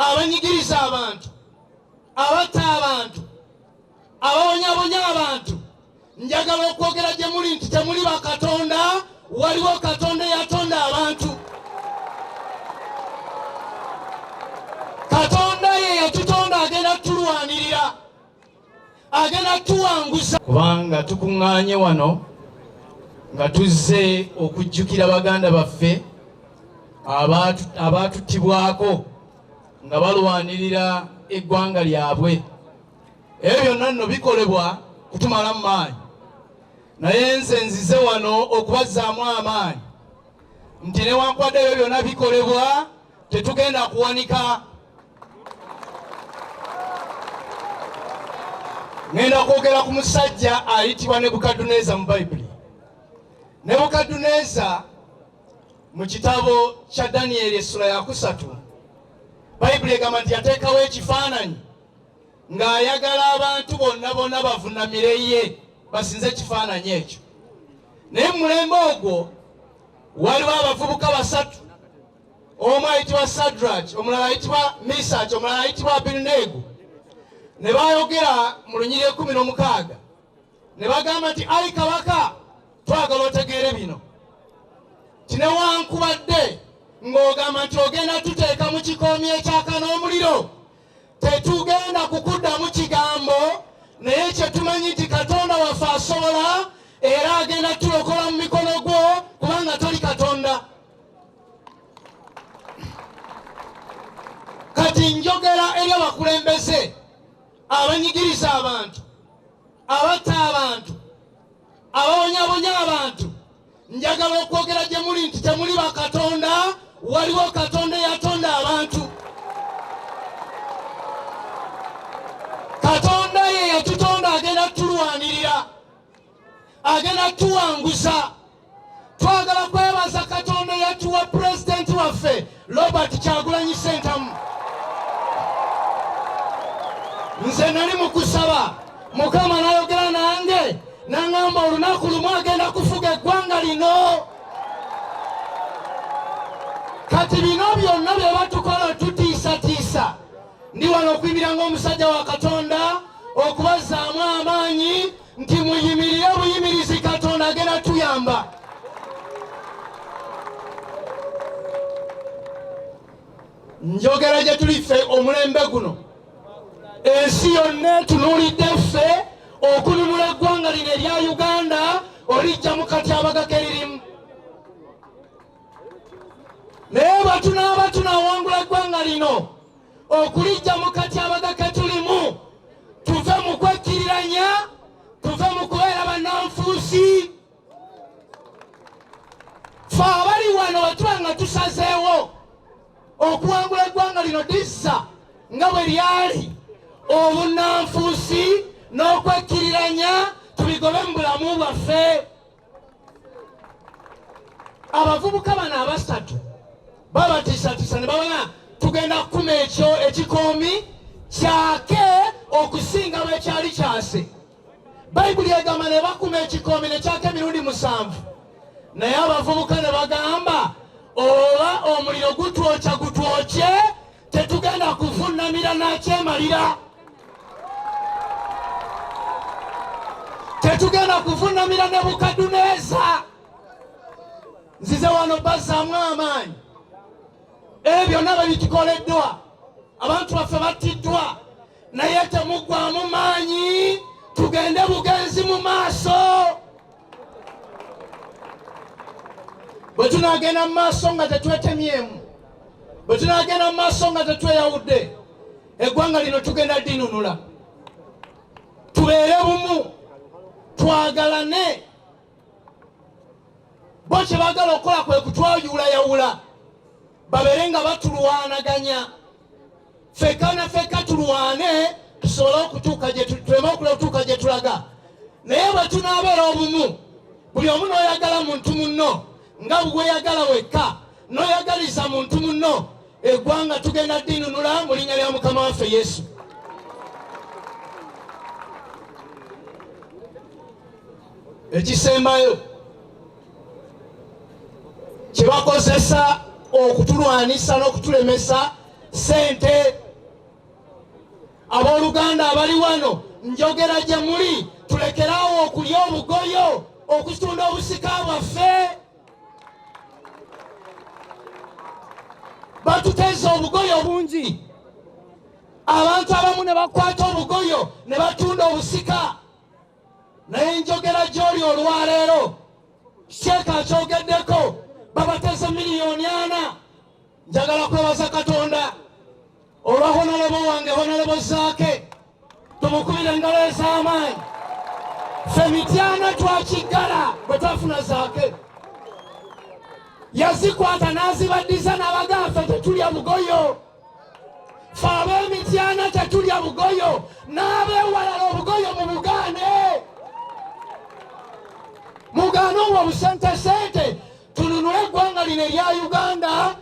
Abanyigiriza abantu, abatta abantu, ababonyabonya abantu, njagala okwogera gye muli nti temuli bakatonda, waliwo Katonda eyatonda abantu. Katonda ye yatutonda, agenda tulwanirira, agenda tuwanguza. Kubanga tukuŋŋaanye wano nga tuzze okujjukira baganda baffe abaatuttibwako nga balwanirira eggwanga lyabwe. Ebyo byonna nno bikolebwa kutumalamu maanyi, naye nze nzize wano okubazzaamu amaanyi nti newankubadde ebyo byonna bikolebwa, tetugenda kuwanika. Ngenda kwogera ku musajja ayitibwa Nebukadduneeza mu Bayibuli. Nebukadduneeza mu kitabo kya Daniyeli essula ya 3, Bayibuli egamba nti yateekawo ekifaananyi ng'ayagala abantu bonna bonna bavunamire ye, basinze ekifaananyi ekyo. Naye mu mulembe ogwo waliwo abavubuka basatu, omu ayitibwa Sadrach, omulala ayitibwa Misach, omulala ayitibwa Abednego, ne bayogera mu lunyiriri 16 ne bagamba nti, ayi kabaka, twagala otegeere bino, ti newankubadde ng'ogamba nti ogenda tuteeka mu kikoomi ekyaka n'omuliro, tetugenda kukuddamu kigambo, naye kye tumanyi nti Katonda waffe asobola era agenda tulokola mu mikono gwo, kubanga toli Katonda. Kati njogera eri abakulembeze abanyigiriza abantu, abatta abantu, ababonyabonya abantu, njagala okwogera gye muli nti temuli bakatonda, waliwo Katonda eyatonda abantu. Katonda ye yatutonda, agenda tulwanirira, agenda tuwanguza. Twagala kwebaza Katonda eyatuwa pulezidenti waffe Robert Kyagulanyi Ssentamu. Nze nali mu kusaba, Mukama n'ayogera nange n'aŋŋamba olunaku lumu agenda kufuga eggwanga lino. Kati bino byonna bye batukola tutiisatiisa, ndi wano okuyimirira ng'omusajja wa Katonda okubazzaamu amaanyi nti muyimirire buyimirizi, Katonda agenda tuyamba. Njogera gye tuli ffe omulembe guno, ensi yonna etunuulidde ffe okununula eggwanga lino erya Uganda olijja mu katyabaga ke lirimu. Naye bwe tunaaba tunawangula eggwanga lino okulijja mu katyabaga ke tulimu, tuve mu kwekkiriranya, tuve mu kubeera bannanfuusi. Fe abali wano bwe tuba nga tusazeewo okuwangula eggwanga lino dizza nga bwe lyali, obunnanfuusi n'okwekkiriranya tubigobe mu bulamu bwaffe. Abavubuka bano abasatu babatiisatiisa ne babona tugenda kukuma ekyo ekikoomi kyake okusinga bwe kyali kyase. Bayibuli egamba ne bakuma ekikoomi ne kyaka emirundi 7, naye abavubuka ne bagamba oba omuliro gutwokya gutwokye, tetugenda kuvunnamira nakyemalira, tetugenda kuvunnamira Nebukadduneeza. Nzize wano bazzaamu amaanyi. Ebyo byonna bwe bitukoleddwa, abantu baffe battiddwa, naye temuggwamu maanyi, tugende bugenzi mu maaso. Bwe tunaagenda mu maaso nga tetwetemyemu, bwe tunaagenda mu maaso nga tetweyawudde, eggwanga lino tugenda linunula. Tubeere bumu, twagalane. Bo kye baagala okukola kwe kutwayuulayawula, babeere nga batulwanaganya ffekka na ffekka, tulwane tusobole okutuuka gye tuleme okutuuka gye tulaga. Naye bwe tunaabeera obumu, buli omu n'oyagala muntu munno nga bweyagala wekka, n'oyagaliza muntu munno, eggwanga tugenda linunula mu linnya lya Mukama waffe Yesu. Ekisembayo kye bakozesa okutulwanisa n'okutulemesa, Sente. Abooluganda abali wano, njogera gye muli, tulekeraawo okulya obugoyo, okutunda obusika bwaffe. Batuteeza obugoyo bungi, abantu abamu ne bakwata obugoyo ne batunda obusika. Naye njogera gy'oli olwaleero, Sheeka akyogeddeko, babateze 4,000,000. Njagala kwebaza Katonda olwa honorable wange, Honorable Zaake. Tumukubire engalo ez'amaanyi. Ffe Mityana twakiggala bwe twafuna Zaake. Yazikwata n'azibaddiza n'abagaa, ffe tetulya bugoyo. Ffe ab'Emityana tetulya bugoyo, n'ab'ewalala obugoyo mu bugaane, mugaane obwo obusentesente, tununule eggwanga lino erya Uganda.